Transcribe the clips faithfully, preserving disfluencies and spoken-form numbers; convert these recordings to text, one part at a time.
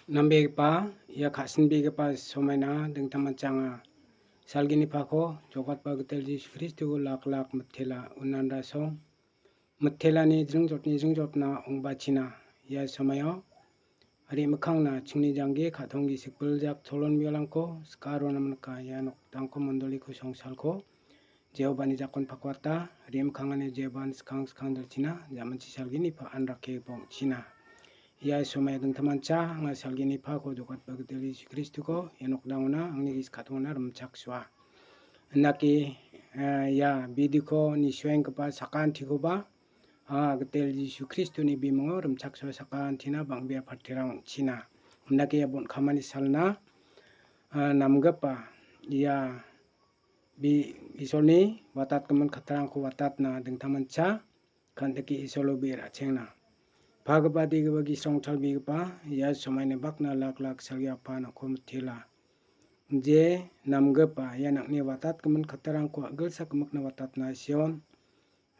Nambegipa, ia ka·sinbegipa somaina dingtangmancha anga salgini pako jogatba gital Jisu Kristoko lak lak mitela unanrasong mitelani jringjotni jringjotna ong·bachina. Ia somaio re·mikkangna chingni janggi ka·tong gisik biljak cholon bialangko sika rona nika. Ia nokdangko mondoliko songsalko Jehovani jakon pakwata, re·mikkangani Jehovan skang skang dilchina, jamanchi salgini pa-, an rake bongchina. Ia somaio dingtangmancha anga salgini pako jogatba gital Jisu Kristoko ia nokdangona angni gisik ka·tongona rimchaksoa. Indake, eh, ia bidiko nisuenggipa sakantikoba, ah, gital Jisu Kristoni bimingo rimchaksoa sakantina bang·bea partirang ong·china. Indake ia bon·kamani salna, ah, namgipa ia bi-, Isolni watatgimin kattarangko watatna dingtangmancha kandike Isolo bi ra·chengna. Pagipa, digipa, gisrong chalbegipa, ia somaini bakna lak lak salgi apa nokko mitela. Je namgipa, ia nang·ni watatgimin kattarangko a·gilsa gimikna watatna Sion.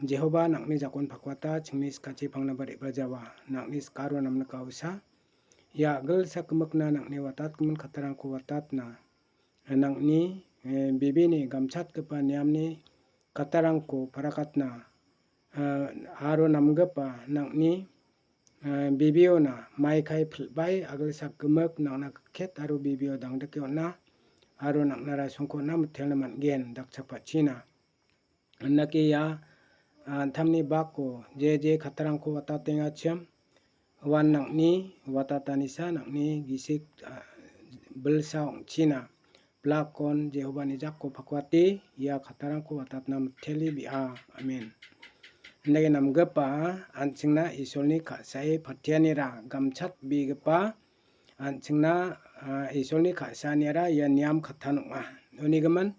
Jehovah nang·ni jakon pakwata, chingni sikachi pangnaba re·bajawa, nang·ni sikaro namnika usa. Ia a·gilsa gimikna nang·ni watatgimin kattarangko watatna, nang·ni, eh, bibini gamchatgipa niamni kattarangko parakatna, eh, aro namgipa nang·ni, eh, bibiona maikai pil·bai a·gilsa gimik nang·na kiket aro bibio dangdike on·a aro nang·na rasongko on·a mitelna man·gen, dakchakpachina. Indake ia, ah, an·tamni bako je je kattarangko watatengachim, uan nang·ni watatanisa nang·ni gisik, ah, bilsa ong·china. Blakon Jehovani jakko pakwate ia kattarangko watatna mitele bi·a. Amen. Indake namgipa, an·chingna Isolni ka·sae patianira gamchatbegipa, an·chingna, ah, Isolni ka·saaniara ia niam kattan ong·a. Unigimin,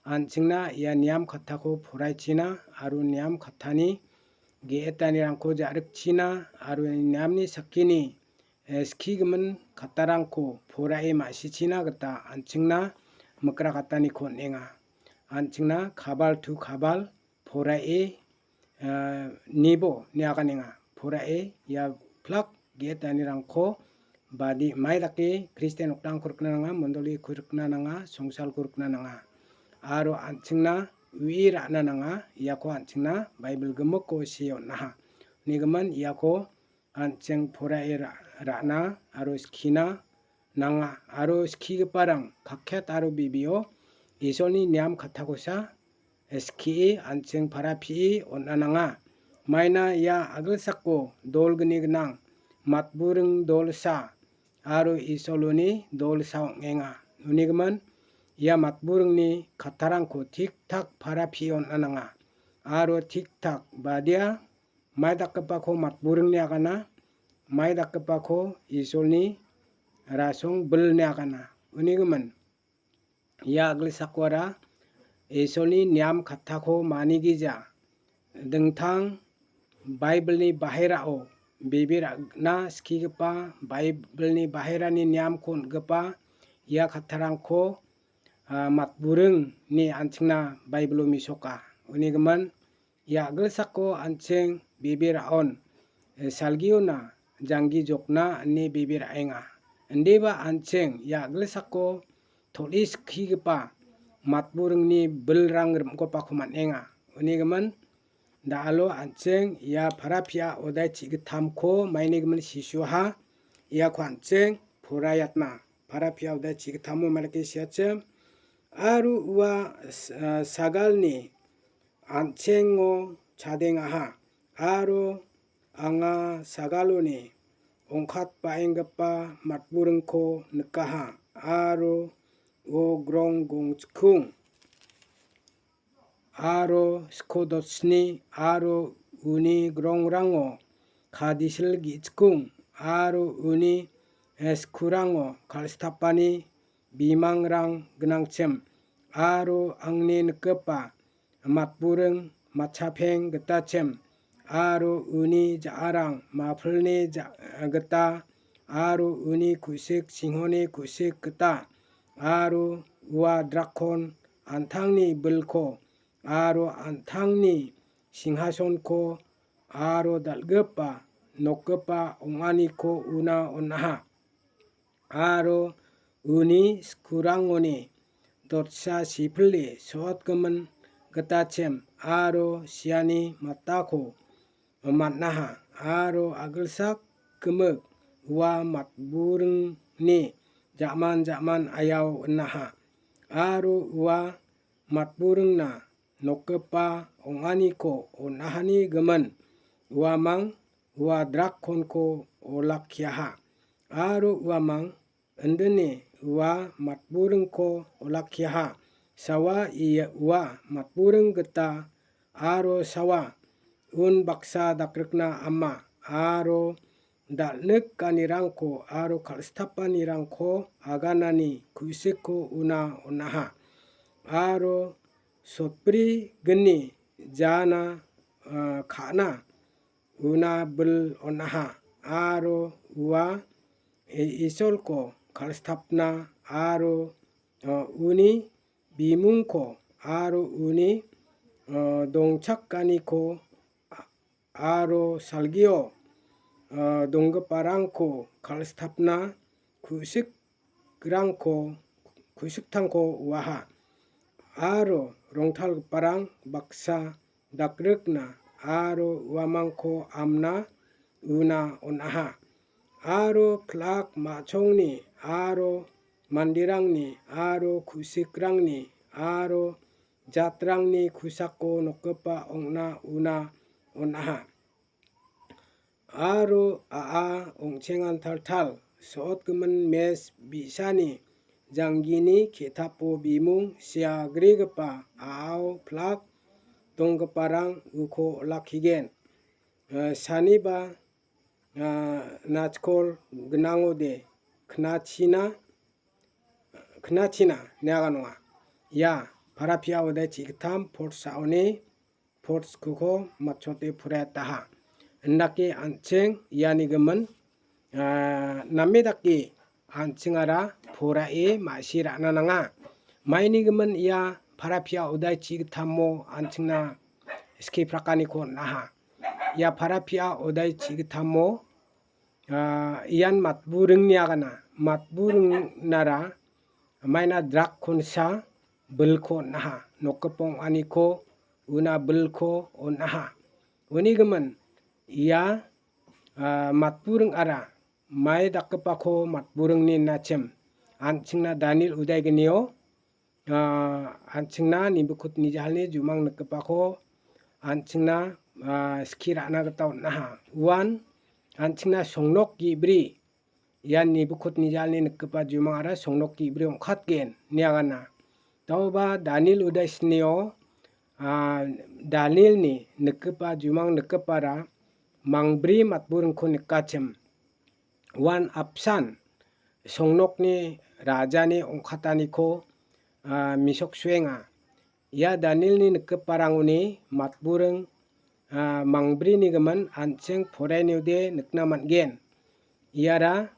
an·chingna ia niam kattako poraichina aro niam kattani ge·etanirangko ja·rikchina aro niamni sakgini, eh, skigimin kattarangko porae ma·sichina gita an·chingna mikrakataniko on·enga. An·chingna kabal tu kabal porae, eh, nibo niaganenga. Porae ia plak ge·etanirangko badi mai dake Kristian nokdangko rikna nanga, mondoliko rikna nanga, songsalko rikna nanga. Aro an·chingna ui ra·na nanga, iako an·chingna Baibel gimikko see on·aha. Unigimin iako an·ching porae ra-, ra·na aro skina nanga aro skigiparang kaket aro bibio Isolni niam kattakosa skie an·ching parapie on·a nanga. Maina ia a·gilsako dolgni gnang matburing dolsa aro Isoloni dolsa ong·enga. Unigimin ia matburingni kattarangko tik tak parapie on·a nanga aro tik tak badia mai dakgipako matburingni agana, mai dakgipako Isolni rasong bilni agana. Unigimin, ia a·gilsakoara Isolni niam kattako manigija, dingtang Baibelni baherao bebe ra·na skigipa, Baibelni baherani niamko on·gipa ia kattarangko, ah, matburingni an·chingna Baibelo mesoka. Unigimin, ia a·gilsako an·ching bebe ra·on, eh, salgiona janggi jokna ine bebe ra·enga. Indiba an·ching ia a·gilsako tol·e skigipa matburingni bilrang rim·gopako man·enga. Unigimin, da·alo an·ching ia parapia odai chi·gittamko mainigimin Jisuha iako an·ching poraiatna. Parapia odai chi·gittamo mailake siachim. Aro ua s-, ah, sagalni an·chengo chadengaha. Aro anga sagaloni ongkatbaenggipa matburingko nikaha. Aro uo grong gongchikung. Aro skodotni aro uni grongrango kadisil ge·chikung aro uni, eh, skurango kal·stapani bimangrang gnangchim aro angni nikgipa matburing matchapeng gitachim aro uni ja·arang mapilni ja-, gita aro uni ku·sik singhoni ku·sik gita aro ua drakkon an·tangni bilko aro an·tangni singhasonko aro dal·gipa nokgipa ong·aniko una on·aha. aro uni skurangoni dotsa sipile so·otgimin gitachim aro siani matako man·aha, aro agilsak gimik ua matburingni ja·man ja·man ayao on·aha, aro ua matburingna nokgipa ong·aniko on·ahani gimin uamang ua drakkonko olakkiaha, aro uamang indine ua matburingko olakkiaha. Sawa ia ua matburing gita aro sawa unbaksa dakrikna ama aro dal·nikanirangko aro kal·stapanirangko aganani ku·sikko una on·aha. Aro sotbri gni jana, ah, ka·na una bil on·aha, aro ua i-, Isolko kal·stapna aro, ah, uni bimungko aro uni, ah, dongchakaniko a-, aro salgio, ah, donggiparangko kal·stapna ku·sikrangko, ku·siktangko uaha. Aro rongtalgiparang baksa dakrikna aro uamangko amna una on·aha. Aro pilak ma·chongni aro manderangni aro ku·sikrangni aro jatrangni ku·sako nokgipa ong·na una on·aha. Aro a·a ong·chengan taltal so·otgimin mes bi·sani janggini ke·tapo bimung seagrigipa a·ao pilak donggiparang uko olakkigen. Eh, saniba, ah, nachkol gnangode knachina, knachina niaga nonga. Ia parapia ode chigittam pot sa·oni pot skuko matchote puretaha. Indake an·ching iani gimin, ah, name dake an·chingara porae ma·si ra·na nanga. Maini gimin ia parapia odai chigittamo an·chingna skie prakaniko on·aha. Ia parapia odai chigittamo, ah, ian matburingni agana. Matburingnara maina drak konsa bilko on·aha. Nokgipong aniko una bilko on·aha. Uni gimin ia, ah, matburingara mai dakgipako matburingni nachim an·chingna Daniel udaignio, ah, an·chingna Nebukadnezzarni jumang nikgipako an·chingna, ah, skie ra·na gita on·aha. Uan an·chingna songnok ge·bri, ian Nebukadnezzarni nikgipa jumangara songnok ge·bri ong·katgen, ine agana. Daoba Daniel udaisnio, ah, Danielni nikgipa jumang nikgipara mangbri matburingko nikachim. Uan apsan songnokni rajani ong·kataniko, ah, mesoksuenga. Ia Danielni nikgiparangoni matburing, ah, mangbrini gimin an·ching poraiode nikna man·gen. Iara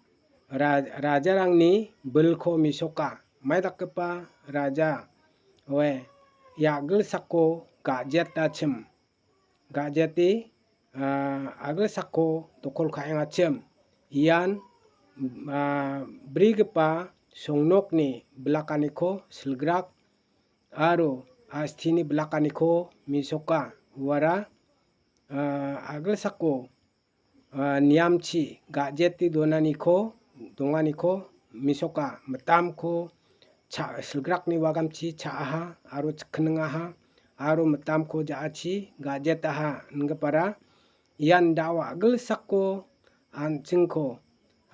ra-, rajarangni bilko mesoka. Mai dakgipa raja oe, ia a·gilsako ga·jetachim. Ga·jete, ah, a·gilsako dokol ka·engachim. Ian, ah, brigipa songnokni bilakaniko silgrak aro astini bilakaniko mesoka. Uara, ah, a·gilsako ah, niamchi ga·jete donaniko, donganiko mesoka. Mitamko cha-, silgrakni wagamchi cha·aha aro chikningaha aro mitamko ja·achi ga·jetaha ingipara ian da·o a·gilsako an·chingko,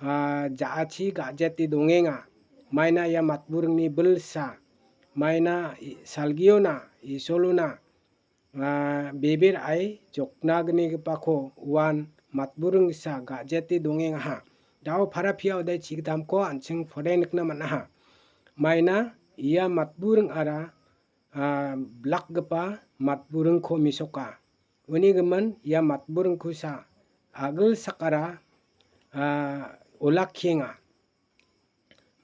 ah, ja·achi ga·jete dongenga. Maina ia matburingni bilsa, maina i-, salgiona, isolona, ah, bebe ra·e joknagnigipako uan matburing gisa ga·jete dongengaha. Da·o parapia odai chigittamko an·ching pore nikna man·aha. Maina ia matburingara, ah, blakgipa matburingko mesoka. Uni gimin ia matburingkosa a·gilsakara, ah, olakkienga.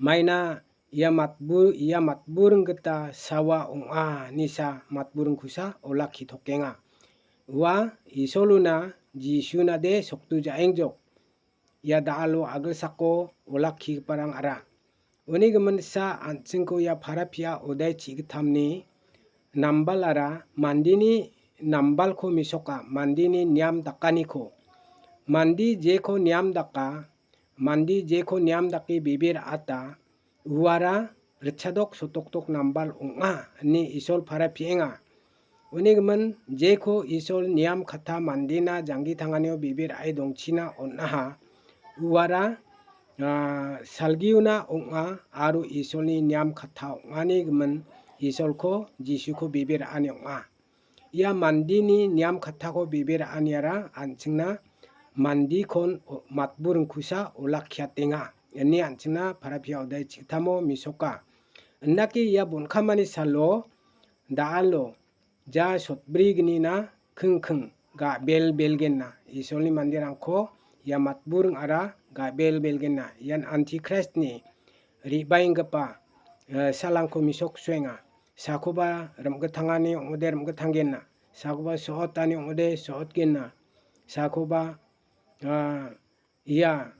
Maina ia matbu-, ia matburing gita sawa ong·a, nisa matburingkosa olakkitokenga. Ua Isolona Jisunade sokdu ja·engjok. ia da·alo agilsako olakkigiparang ara. Uni giminsa an·chingko ia parapia odai chi·gittamni nambalara mandeni nambalko mesoka, mandeni niam dakaniko. Mande jeko niam daka, mande jeko niam dake bebe ra·ata, uara ritchadok sotokdok nambal ong·a, ine Isol parapienga. Uni gimin, jeko Isol niam katta mandena janggi tanganio bebe ra·e dongchina on·aha, uara, ah, salgiona ong·a aro Isolni niam katta ong·ani gimin Isolko, Jisuko bebe ra·ani ong·a. Ia mandeni niam kattako bebe ra·aniara an·chingna mandekon o-, matburingkosa olakkiatenga, ine an·chingna parapia odai chi·gittamo mesoka. Indake ia bonkamani salo da·alo ja sotbrignina kingking ga-, bel-, belgenna. Isolni manderangko ia matburing ara ga-, bel-, belgenna. Ian Antikraistni re·baenggipa, eh, salangko mesoksoenga. Sakoba rim·gitangani ong·ode rim·gitanggenna. Sakoba so·otani ong·ode so·otgenna. Sakoba, ah, ia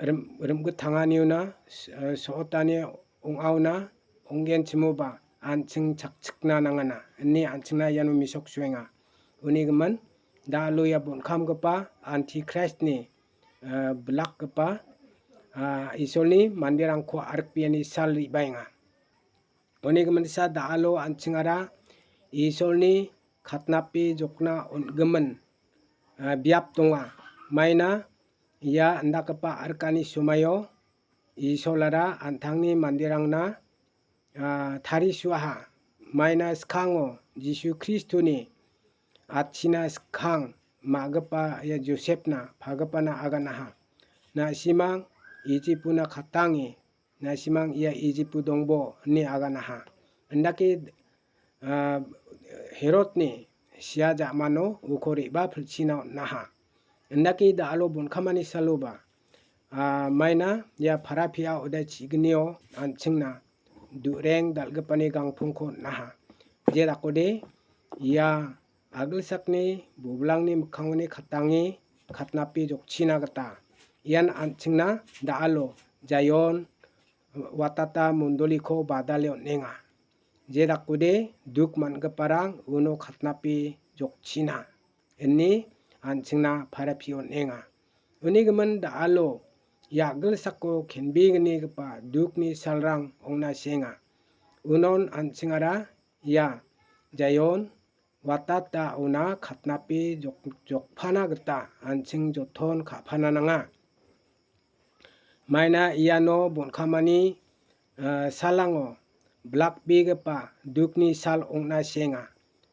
rim-, rim·gitanganiona, s-, eh, so·otani ong·aona ong·genchimoba an·ching chakchikna nangana, ine an·chingna iano mesoksoenga. Uni gimin, da·alo ia bonkamgipa Antikraistni, eh, bilakgipa, ah, Isolni manderangko arikbeani sal re·baenga. Uni giminsa da·alo an·chingara Isolni katnape jokna on·gimin, ah, biap donga. Maina ia indakgipa arikani somaio Isolara an·tangni manderangna, ah, tarisuaha. Maina skango Jisu Kristoni atchina skang ma·gipa ia Josepna pagipana aganaha. Na·simang Ijipuna katange, na·simang ia Ijipu dongbo ine aganaha. Indake, ah, Herodni sia ja·mano uko re·bapilchina on·aha. Indake da·alo bonkamani saloba, ah, maina ia parapia odai chi·gnio an·chingna du·reng dal·gipani gangpongko on·aha. Je dakode ia agilsakni boblangni mikkangoni katange katnape jokchina gita ian an·chingna da·alo Jaion watata mondoliko badale on·enga. Je dakode duk man·giparang uno katnape jokchina, ine an·chingna parapi on·enga. Uni gimin da·alo ia agilsako kenbegnigipa dukni salrang ong·na sienga. Unon an·chingara ia Jaion watata ona katnape jok-, jokpana gita an·ching joton ka·pana nanga. Maina iano bonkamani, eh, salango blakbegipa dukni sal ong·na sienga.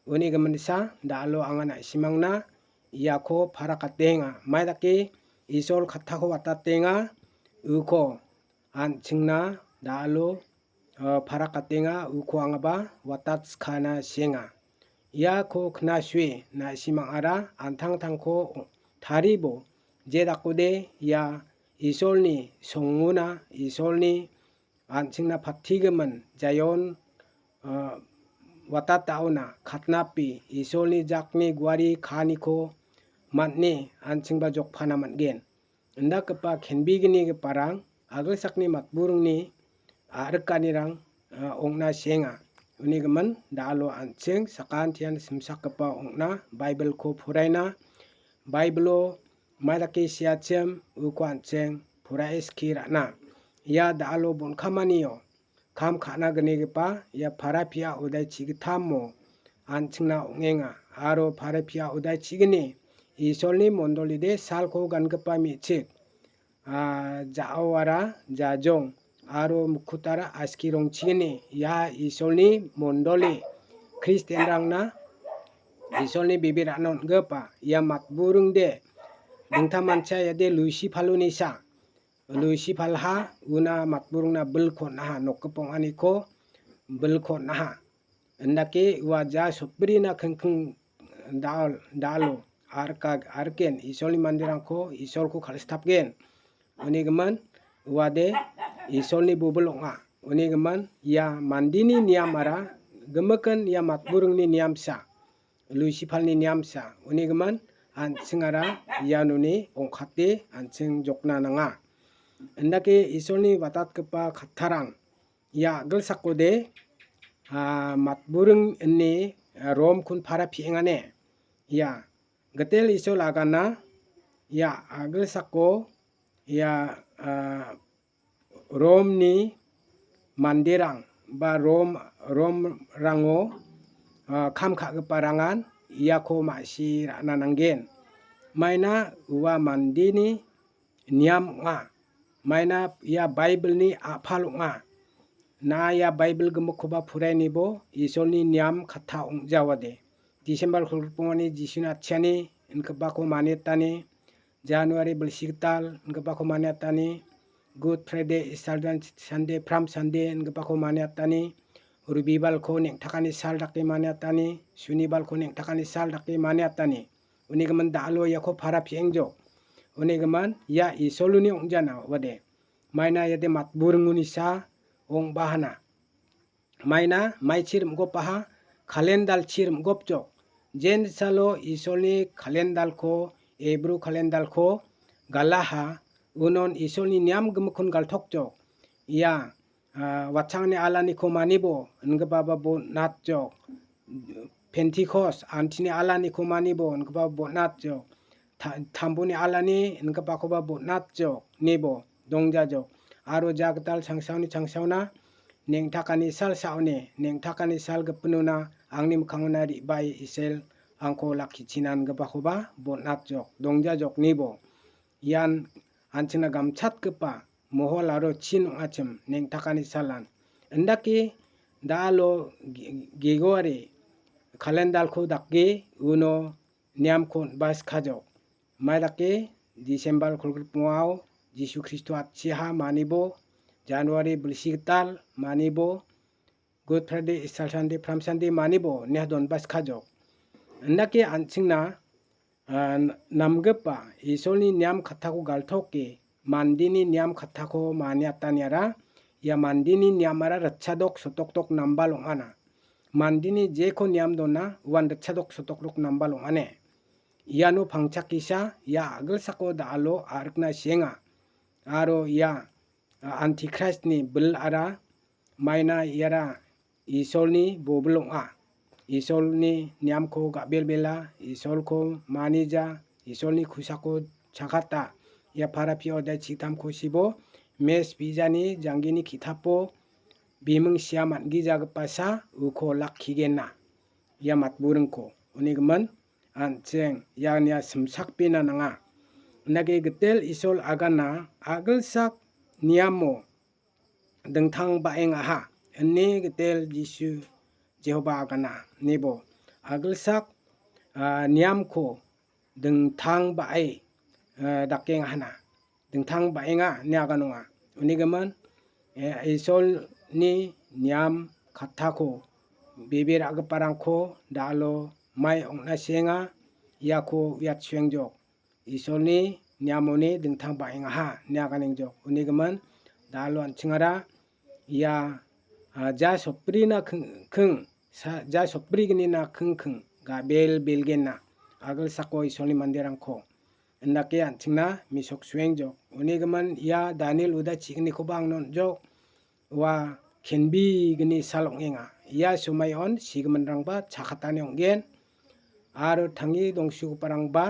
Uni giminsa da·alo anga na·simangna iako parakatenga. Mai dake Isol kattako watatenga, uko an·chingna da·alo ah, parakatenga, uko angaba watatskana sienga. Iako knasue na·simangara an·tangtangko taribo, je dakode ia Isolni songona, Isolni an·chingna patigimin Jaion, ah, watataona katnapi Isolni jakni guari kaaniko man·e an·chingba jokpana man·gen. Indakgipa kenbegnigiparang agilsakni matburingni a·rikanirang, ah, ong·na sienga. Uni gimin da·alo an·ching sakantian simsakgipa ong·na Baibilko poraina. Baibilo mai dake seachim uko an·ching porae skie ra·na. Ia da·alo bonkamanio kam ka·na gnigipa ia parapia odai chi·gittamo an·chingna ong·enga. Aro parapia odai chi·gni Isolni mondolide salko gangipa me·chik, ah, ja·awara jajong aro mikkutara askirongchigni ia Isolni mondoli Kristianrangna Isolni bibirano on·gipa ia matburingde dingtangmancha iade Luisipalonisa. Luisipalha una matburingna bilko on·aha, nokgipong aniko bilko on·aha. Indake ua ja sotbrina kingking dal-, dalo arka-, arken Isolni manderangko Isolko kal·stapgen. Uni gimin uade Isolni bobil ong·a. Uni gimin ia mandeni niamara gimikin ia matburingni niamsa. Luisipalni niamsa. Uni gimin an·chingara ianoni ong·kate an·ching jokna nanga. Indake Isolni watatgipa kattarang ia a·gilsakode, ah, matburing ine, ah, Romkon para pi·engane. Ia gitel Isol agana ia a·gilsako ia, ah, Romni manderang ba Rom, Romrango, ah, kam ka·giparangan iako ma·si ra·na nanggen. Maina ua mandeni niam ong·a. Maina ia Baibilni a·pal ong·a. Na ia Baibil gimikkoba poraianibo Isolni niam katta ong·jaode. Disembar kolgrikbongani Jisuni atchiani ingipako maniatani, Januari bilsi gital ingipako maniatani, Good Friday, Easter Sunday, Palm Sunday ingipako maniatani, Rubibalko neng·takani sal dake maniatani, Sunibalko neng·takani sal dake maniatani. Unigimin da·alo iako para pi·engjok. Unigimin ia Isoloni ong·jana ong·ode. Maina iade matburingonisa ong·bahana. Maina maichi rim·gopaha, kalendalchi rim·gopjok. Jensalo Isolni kalendalko, Ebru kalendalko galaha, unon Isolni niam gimikkon galtokjok. Ia, ah, watchangni alaniko manibo ingipaba bo natjok. Pentikos antini alaniko manibo ingipaba bo natjok. Ta-, tambuni alani ingipakoba bo natjok, nibo dongjajok. Aro ja gital changsaoni changsaona neng·takani sal sa·oni, neng·takani sal gipinona angni mikkangona re·bae Isel angko lakkichina ingipakoba bo natjok, dongjajok, nibo. Ian an·chingna gamchatgipa mohol aro chin ong·achim neng·takani salan. Indake da·alo ge-, gegoari kalendalko dake uno niamko on·baskajok. Mai dake Disembar kolgrikbongao Jisu Kristo atchiha manibo, Januari bilsi gital manibo, Good Friday, Easter Sunday, Palm Sunday manibo ine donbaskajok. Indake an·chingna, ah, namgipa Isolni niam kattako galtoke mandeni niam kattako maniataniara ia mandeni niamara ritchadok sotokdok nambal ong·ana. Mandeni jeko niam dona uan ritchadok sotokdok nambal ong·ane. Iano pangchakisa ia a·gilsako da·alo a·rikna sienga. Aro ia, ah, Antikraistni bilara maina iara Isolni bobil ong·a. Isolni niamko ga·belbela, Isolko manija, Isolni kusako chakata. Ia para pio dai chitamko sibo, mes bijani janggini ki·tapo biming sia man·gijagipasa uko lakkigenna. Ia matburingko. Unigimin an·ching iania simsakbena nanga. Indake gitel Isol agana a·gilsak niamo dingtang ba·engaha, ine gitel Jisu Jehoba agana, nibo. A·gilsak, ah, niamko dingtang ba·e, ah, dakengahana. Dingtang ba·enga ine aganonga. Unigimin, eh, Isolni niam kattako bebe ra·giparangko da·alo mai ong·na sienga, iako uiatsuengjok. Isolni niamoni dingtang ba·engaha ine aganengjok. Unigimin da·alo an·chingara ia, ah, ja soprina king-, king-, sa-, ja soprignina kingking gabel belgenna a·gilsako Isolni manderangko. Indake an·chingna misok suengjok. Unigimin ia Daniel uda chignikoba angna on·jok. Ua kenbigni sal ong·enga. Ia somaion sigiminrangba chakatani ong·gen. Aro tangi dongsugiparangba,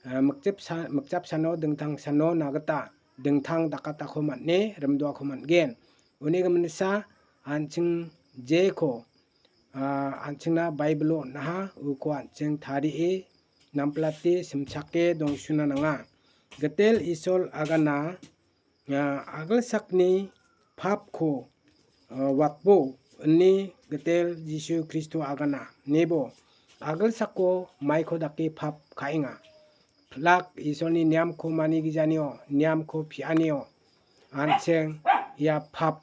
ah, mikjipsa-, mikjapsano dingtangsano nagita dingtang dakatako man·e rimdoako man·gen. Uni giminsa an·ching jeko, ah, an·chingna Baibilo on·aha, uko an·ching tarie, namplate, simchake dongsuna nanga. Gitel Isol agana, ah, a·gilsakni papko, ah, watbo ine gitel Jisu Kristo agana. Nebo a·gilsako maiko dake pap ka·enga. Pilak Isolni niamko manigijanio, niamko pianio, an·ching ia pap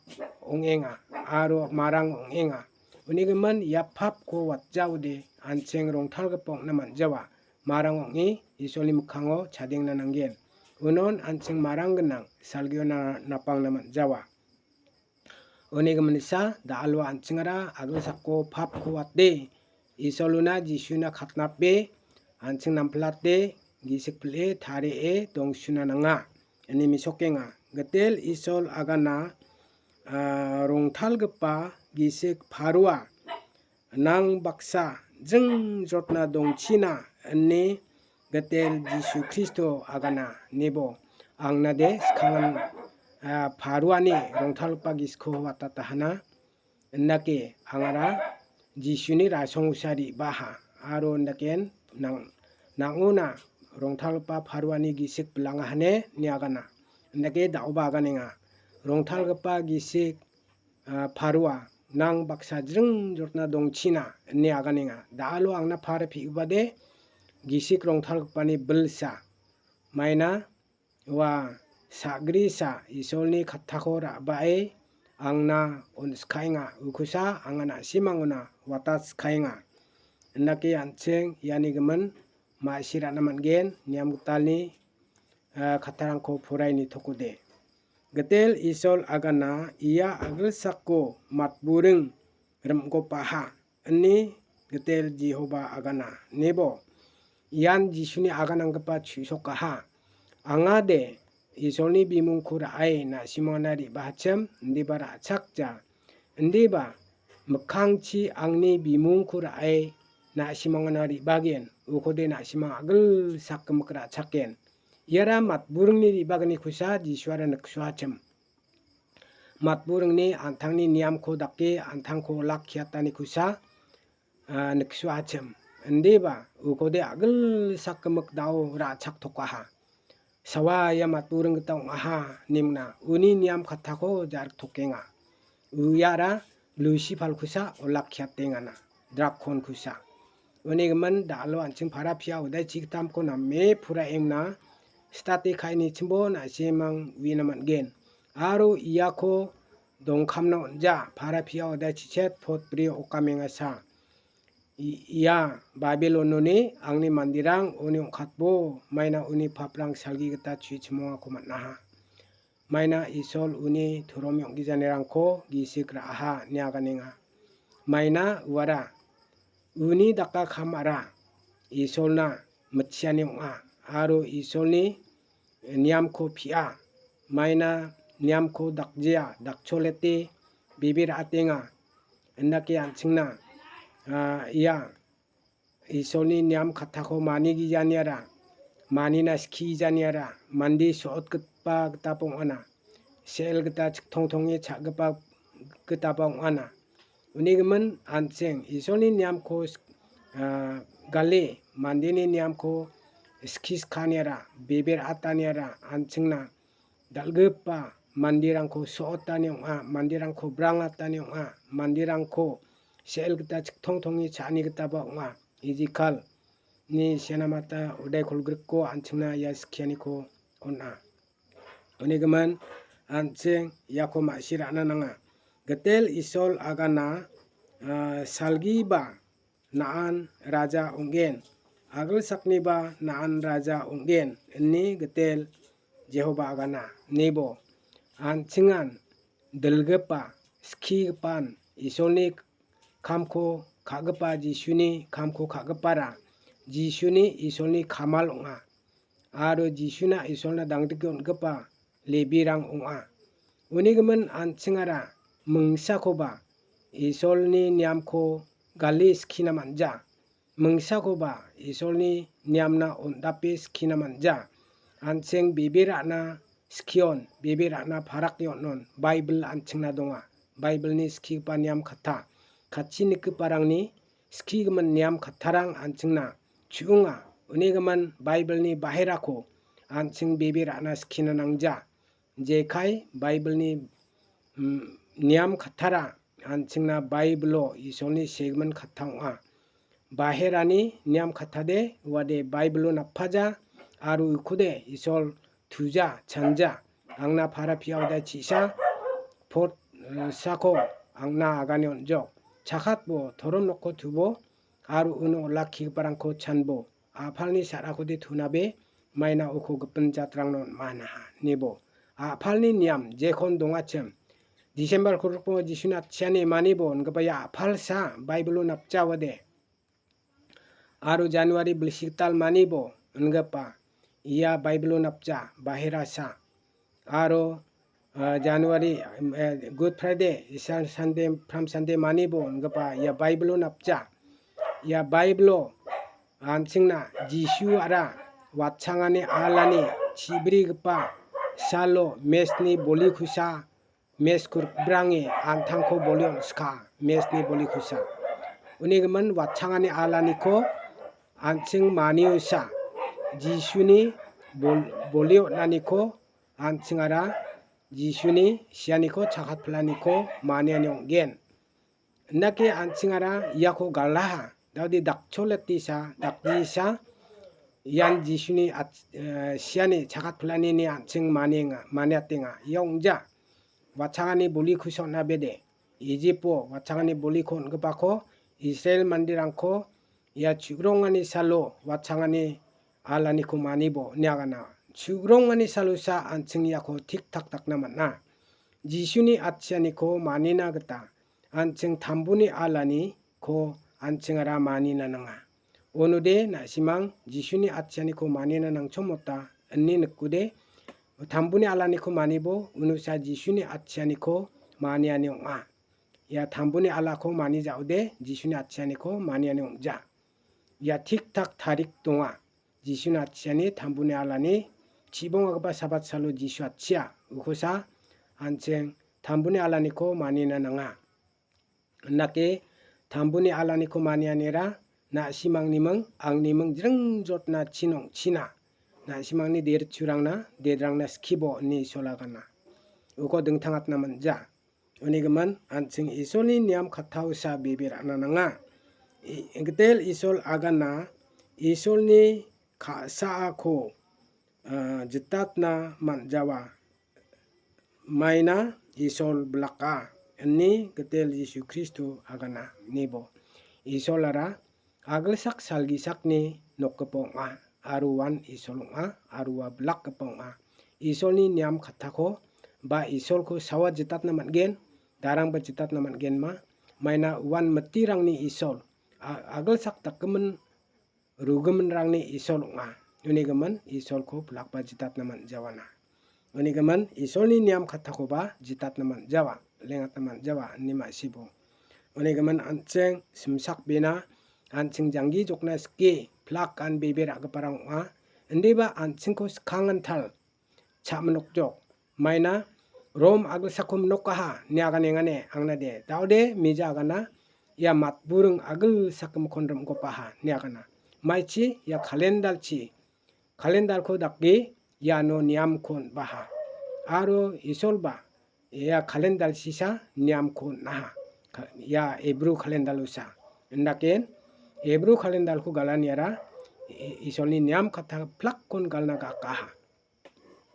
ong·enga aro marang ong·enga. Unigimin ia papko watjaode an·ching rongtalgipa ong·na man·jawa. Marang ong·e Isolni mikkango chadengna nanggen. Unon an·ching marang gnang salgio na-, napangna man·jawa. Uni giminsa da·alo an·chingara a·gilsako papko wate, Isolona Jisuna katnape, an·ching namplate gisik pil·e tarie dongsuna nanga, ine mesokenga. Gitel Isol agana, ah, rongtalgipa gisik paroa, nang baksa jringjrotna dongchina, ine Gitel Jisu Kristo agana, nebo angnade skangan, ah, paroani rongtalgipa gisikko watatahana. Indake angara Jisuni rasongosa re·baha, aro indaken nang-, nang·ona rongtalgipa paroani gisik bilangahane niagana. Indake da·oba aganenga. Rongtalgipa gisik, ah, paroa, nang baksa jringjrotna dongchina, ine aganenga. Da·alo angna para pi·ubade gisik rongtalgipani bilsa. Maina ua sagrisa Isolni kattako ra·bae angna on·skaenga, ukosa anga na·simangona wataskaenga. Indake an·ching iani gimin ma·sirana man·gen, niam gitalni, ah, kattarangko poraie nitokode. Gitel Isol agana ia agilsako matburing rim·gopaha, ine Gitel Jehoba agana, nebo ian Jisuni agananggipa chu·sokaha. Angade Isolni bimungko ra·e na·simangna re·bahachim, indiba ra·chakja. Indiba mikkangchi angni bimungko ra·e na·simangna re·bagen, ukode na·simang agilsak gimik ra·chaken. Iara matburingni re·bagnikosa Jisuara niksuachim. Matburingni an·tangni niamko dake an·tangko olakkiatanikosa, ah, niksuachim. Indiba ukode agilsak gimik da·o ra·chaktokaha. Sawa ia matburing gita ong·aha, nimna uni niam kattako jariktokenga. Uiara Lusifalkosa olakkiatengana, drakonkosa. Uni gimin da·alo an·ching para pia odai chigittamko name pura emna state ka·inichimbo na·simang uina man·gen. Aro iako dongkamna on·ja, para pia odai chichet pot bri okamengasa. I-, ia Babilononi angni manderang uni ong·katbo maina uni paprang salgi gita chu·e chimongako man·aha. Maina Isol uni turom ong·gijanirangko gisik ra·aha ine aganenga. Maina uara uni daka kamara Isolna mitchiani ong·a aro Isolni niamko pia. Maina niamko dakjia, dakcholete bebe ra·atenga. Indake an·chingna, ah, ia Isolni niam kattako manigijaniara, manina skijaniara, mande so·otgipa gitaba ong·ana. Se·el gita chiktongtonge cha·gipa gitaba ong·ana. Uni gimin an·ching Isolni niamko, ah, gale, mandeni niamko skiskaniara, bebe ra·ataniara an·chingna dal·gipa manderangko so·otani ong·a, manderangko brangatani ong·a, manderangko se·el gita chiktongtonge cha·ani gitaba ong·a. Ejikalni senamata odai kolgrikko an·chingna ia skianiko on·a. Uni gimin an·ching iako ma·sirana nanga. Gitel Isol agana, ah, salgiba na·an raja ong·gen, agilsakniba na·an raja ong·gen, ine Gitel Jehoba agana, nebo an·chingan dilgipa, skigipan Isolni kamko ka·gipa, Jisuni kamko ka·gipara Jisuni Isolni kamal ong·a. Aro Jisuna Isolna dangdike on·gipa Lebirang ong·a. Uni gimin an·chingara mingsakoba Isolni niamko gale skina man·ja. Mingsakoba Isolni niamna on·dape skina man·ja. An·ching bebe ra·na skion, bebe ra·na parakni on·on, Baibel an·chingna donga. Baibelni skigipa niam katta, katchi nikgiparangni skigimin niam kattarang an·chingna chu·onga. Uni gimin Baibelni baherako an·ching bebe ra·na skina nangja. Jekai Baibelni, mm, niam kattara an·chingna Baibelo Isolni segimin katta ong·a. Baherani niam kattade uade Baibelo nappaja aro ukode Isol tuja, chanja. Angna para piaode chisa pot, eh, sako angna agane on·jok. Chakatbo torom nokko tubo aro uno olakkigiparangko chanbo. A·palni sa·rakode tunabe maina uko gipin jatrangna on·manaha, nebo. A·palni niam jekon dongachim. Disembar kurukmo Jisuni atchiani manibo ingipa ia a·palsa Baibelo napjaode. aro January bilsi gital manibo ingipa ia Baibilo napja, baherasa. Aro, ah, January, em, eh, Good Friday, Easter Sunday, Palm Sunday manibo ingipa ia Baibilo napja. Ia Baibilo an·chingna Jisuara watchangani alani chibrigipa salo mesni bolikusa, mes kuripbrange an·tangko bolion ska, mesni bolikusa. Uni gimin watchangani alaniko an·ching maniusa, Jisuni bol-, bolion·aniko an·chingara Jisuni sianiko chakatpilaniko maniani ong·gen. Indake an·chingara iako galaha, daode dakcholetisa, dakjisa, ian Jisuni at-, eh, siani chakatpilanini an·ching manienga, maniatenga. Ia ong·ja, watchangani boliko on·abede. Ijipo watchangani boliko on·gipako Israel manderangko ia chu·grongani salo watchangani alaniko manibo niagana. Chu·grongani salosa an·ching iako tik-tak dakna man·a. Jisuni atchianiko manina gita an·ching tambuni alaniko an·chingara manina nanga. Onode na·simang Jisuni atchianiko manina nangchomota ine nikode, tambuni alaniko manibo unosa Jisuni atchianiko maniani ong·a. Ia tambuni alako mani ja·ode Jisuni atchianiko maniani ong·ja. Ia tik-tak tarik donga. Jisuni atchiani tambuni alani chibongagipa Sabat salo Jisu atchia. Ukosa an·ching tambuni alaniko manina nanga. Indake tambuni alaniko manianira na·simangni ming, angni ming jringjotna chinong china. Na·simangni derchurangna, dedrangna skibo ine Isol agana. Uko dingtangatna man·ja. Uni gimin an·ching Isolni niam kattaosa bebe ra·na nanga. I-, Gitel Isol agana Isolni ka·saako, ah, jitatna man·jawa. Maina Isol bilaka, ine Gitel Jisu Kristo agana, nibo. Isolara agilsak salgisakni nokgipa ong·a, aro uan Isol ong·a, aro ua bilakgipa ong·a. Isolni niam kattako ba Isolko sawa jitatna man·gen, darangba jitatna man·genma. Maina uan mitirangni Isol, a-, agilsak dakgimin rugiminrangni Isol ong·a. Uni gimin Isolko pilakba jitatna man·jawana. Uni gimin Isolni niam kattakoba jitatna man·jawa, lengatna man·jawa, ine ma·sibo. Uni gimin an·ching simsakbena, an·ching janggi jokna sike, pilak an bebe ra·giparang ong·a. Indiba an·chingko skang antal cha·minokjok. Maina Rom agilsako minokaha, ine aganengane, angnade. Daode mija agana, ia matburing agilsak gimikon rim·gopaha, ine agana. Maichi, ia kalendalchi, kalendalko dake iano niamko on·baha. Aro Isolba ia kalendalchisa niamko on·aha. Ka-, ia Ebru kalendalosa. Indaken Ebru kalendalko galaniara I-, Isolni niam katta plakkon galna gakaha.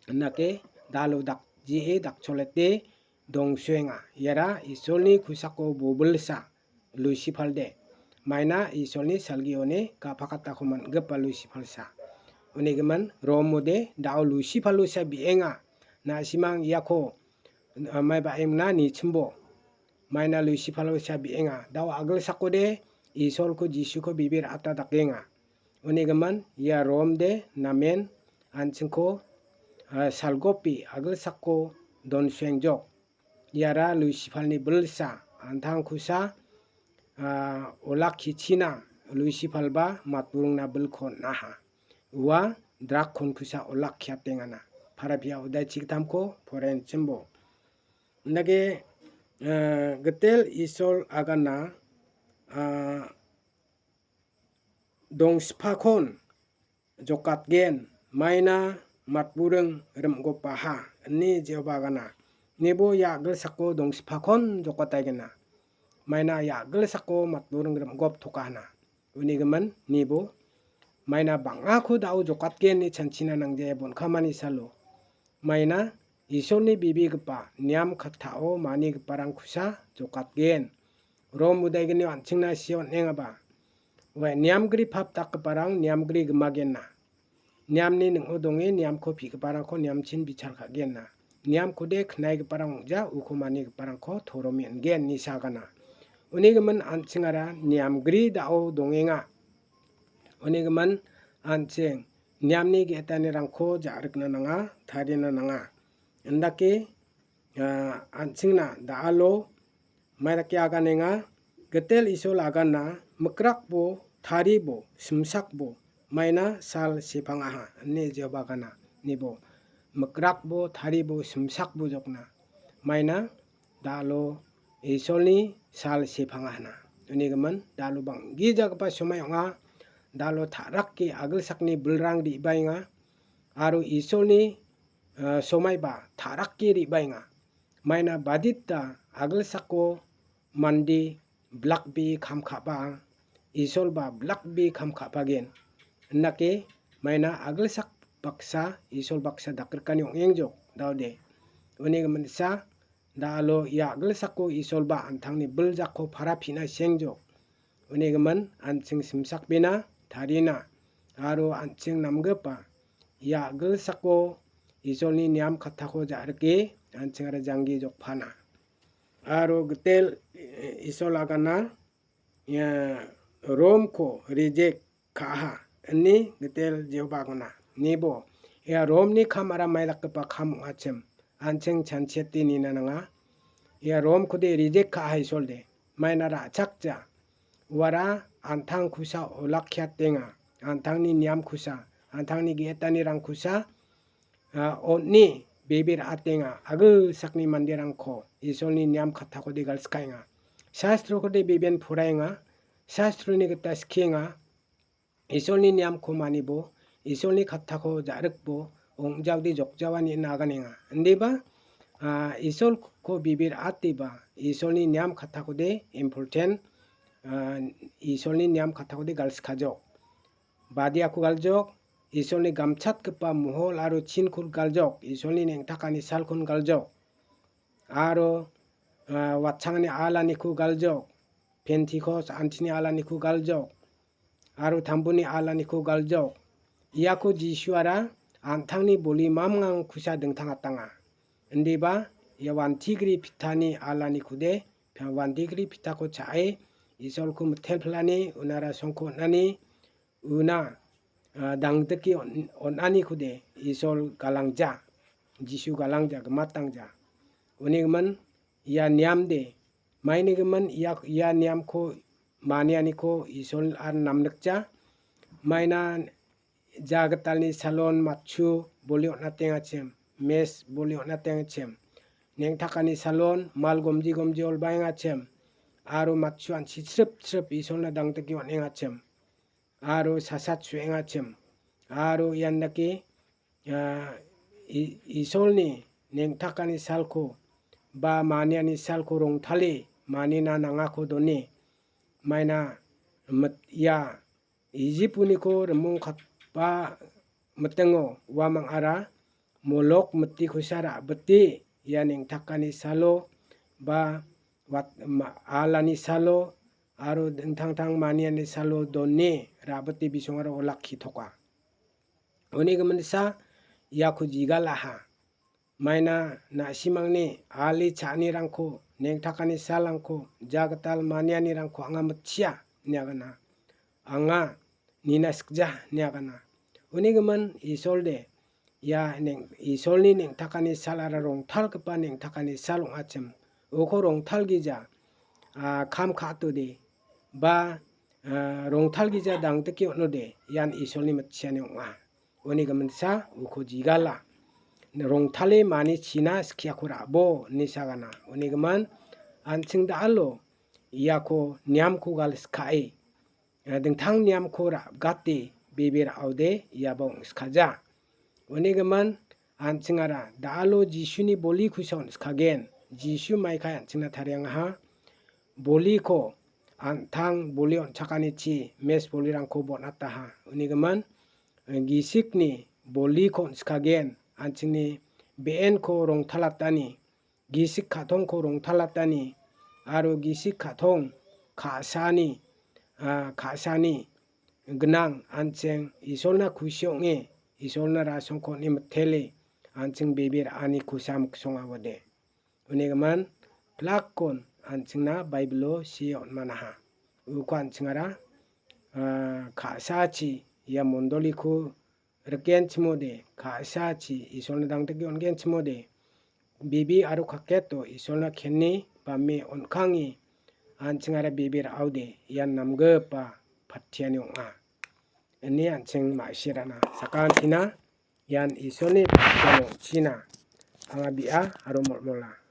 Indake dalo dakjie dakcholete dongsuenga. Iara Isolni kosako bobilsa Lusifalde. Maina Isolni salgioni ka·pakatako man·gipa Lusifalsa. Uni gimin Romode dao Lusifalosa be·enga. Na·simang iako, ah, maiba·engna nichimbo. Maina Lusifalosa be·enga. Dao agilsakode Isolko Jisuko bebe ra·ata dakenga. Uni gimin ia Romde namen an·chingko, ah, salgopi agilsako donsuengjok. Iara Lusifalni bilsa, an·tangkosa, ah, olakkichina Lusifalba matburingna bilko on·aha. Ua drakonkosa olakkiatengana. Parapia odai chigittamko porenchimbo. Indake, eh, Gitel Isol agana, ah, dongsipakon jokatgen, maina matburing rim·gopaha, ine Jehovah agana. Nibo ia agilsako dongsipakon jokataigena. Maina ia agilsako matburing rim·gop tokahana. Uni gimin nibo maina bang·ako dao jokatgen ine chanchina nangjaia bonkamani salo. Maina Isolni bibigipa niam kattao manigiparangkosa jokatgen. Rom udaigenio an·chingna sia on·engaba, ue niamgri pap dakgiparang niamgri gimagenna. Niamni ning·o donge niamko pi·giparangko niamchin bichar ka·genna. Niamkode knaigiparang ong·ja, uko manigiparangko toromi on·gen, ine sagana. Uni gimin an·chingara niamgri dao dongenga. Unigimin an·ching niamni ge·etanirangko ja·rikna nanga, tarina nanga. Indake, ah, an·chingna da·alo maidake aganenga, Gitel Isol aganna, mikrakbo, taribo, simsakbo, maina sal sepangaha, ine Jehovah agana, nibo. Mikrakbo, taribo, simsakbo jokna, maina da·alo Isolni sal sepangahana. Unigimin da·alo bang·gijagipa somai ong·a, da·alo ta·rake agilsakni bilrang re·baenga, aro Isolni, eh, somaiba ta·rake re·baenga. Maina badita agilsako mande blakbe kam ka·ba, Isolba blakbe kam ka·bagen. Indake maina agilsak baksa, Isol baksa dakrikani ong·engjok, daode. Unigimin sa, da·alo ia agilsako Isolba an·tangni biljakko para pina sengjok. Unigimin an·ching simsakbena, tarina, aro an·ching namgipa ia agilsako Isolni niam kattako ja·rike an·chingara janggi jokpana. Aro Gitel, eh, Isol agana, ia Romko reject ka·aha, ine Gitel Jehovah agana. Nibo, ia Romni kamara maidakgipa kam ong·achim, an·ching chanchiate nina nanga. Ia Romkode reject ka·aha Isolde, maina ra·chakja. Uara an·tangkosa olakkiatenga, an·tangni niamkosa, an·tangni ge·etanirangkosa, ah, on·e bebe ra·atenga, agilsakni manderangko Isolni niam kattakode galskaenga. Sastrokode beben poraenga, sastroni gita skienga, Isolni niamko manibo, Isolni kattako ja·rikbo, ong·jaode jokjaoani ina aganenga. Indiba, ah, Isolko bebe ra·ateba, Isolni niam kattakode important, ah, Isolni niam kattakode galskajok. Badiako galjok, Isolni gamchatgipa mohol aro chinko galjok, Isolni neng·takani salkon galjok. Aro, ah, watchangani alaniko galjok, Pentikos antini alaniko galjok, aro tambuni alaniko galjok. Iako Jisuara an·tangni boli mamngankosa dingtangatanga. Indiba, ia wantigri pitani alanikode, wantigri pitako cha·e, Isolko mitelpilani, unara songko on·ani, una, ah, dangdike on-, on·anikode Isol galangja, Jisu galangja, gimatangja. Unigimin ia niamde, mainigimin ia, ia niamko manianiko Isol ar namnikja. Maina jagitalni salon matchu boli on·atengachim, mes boli on·atengachim, neng·takani salon mal gomji gomji olbaengachim, aro matchu an·chi chrip chrip Isolna dangdike on·engachim. Aro sasat su·engachim. Aro ian dake, ah, I-, Isolni neng·takani salko ba maniani salko rongtale manina nangako done. Maina mit-, ia Ijip uniko rimongkatba mitingo uamang ara Molok mitikosa ra·bite ia neng·takani salo ba wat-, ma-, alani salo aro dingtang tang maniani salo done ra·bite bisongara olakkitoka. Uni giminsa iako jigalaha. Maina na·simangni ali cha·anirangko, neng·takani salrangko, jagital manianirangko anga mitchia, ine agana. Anga nina sikja, ine agana. Uni gimin Isolde, ia neng-, Isolni neng·takani salara rongtalgipa neng·takani sal ong·achim. Uko rongtalgija, ah, kam ka·atode, ba, ah, rongtalgija dangdike on·ode, ian Isolni mitchiani ong·a. Uni giminsa uko jigala. Rongtale manichina skiako ra·bo, ine sagana. Uni gimin, an·ching da·alo iako niamko galskae, eh, dingtang niamko ra-, gate bebe ra·ode iaba ong·skaja. Uni gimin, an·chingara da·alo Jisuni bolikosa on·skagen. Jisu maikai an·chingna tariangaha. Boliko an·tang boli on·chakanichi mes bolirangko bon·ataha. Uni gimin, gisikni boliko on·skagen, an·chingni be·enko rongtalatani, gisik ka·tongko rongtalatani, aro gisik ka·tong ka·sani, ah, ka·sani gnang an·ching Isolna kusi ong·e, Isolna rasongko on·e mitele, an·ching bebe ra·anikosa miksongawode. Uni gimin, plakkon an·chingna Baibilo see on·manaha. Uko an·chingara ah, ka·sachi ia mondoliko rikenchimode, ka·sachi Isolna dangdike on·genchimode, bibi aro kaketo Isolna keni bame on·kange, an·chingara bibi ra·ode ian namgipa patiani ong·a, ine an·ching ma·sirana sakantina. Ian Isolni patiani ong·china. Anga bi·a aro molmola.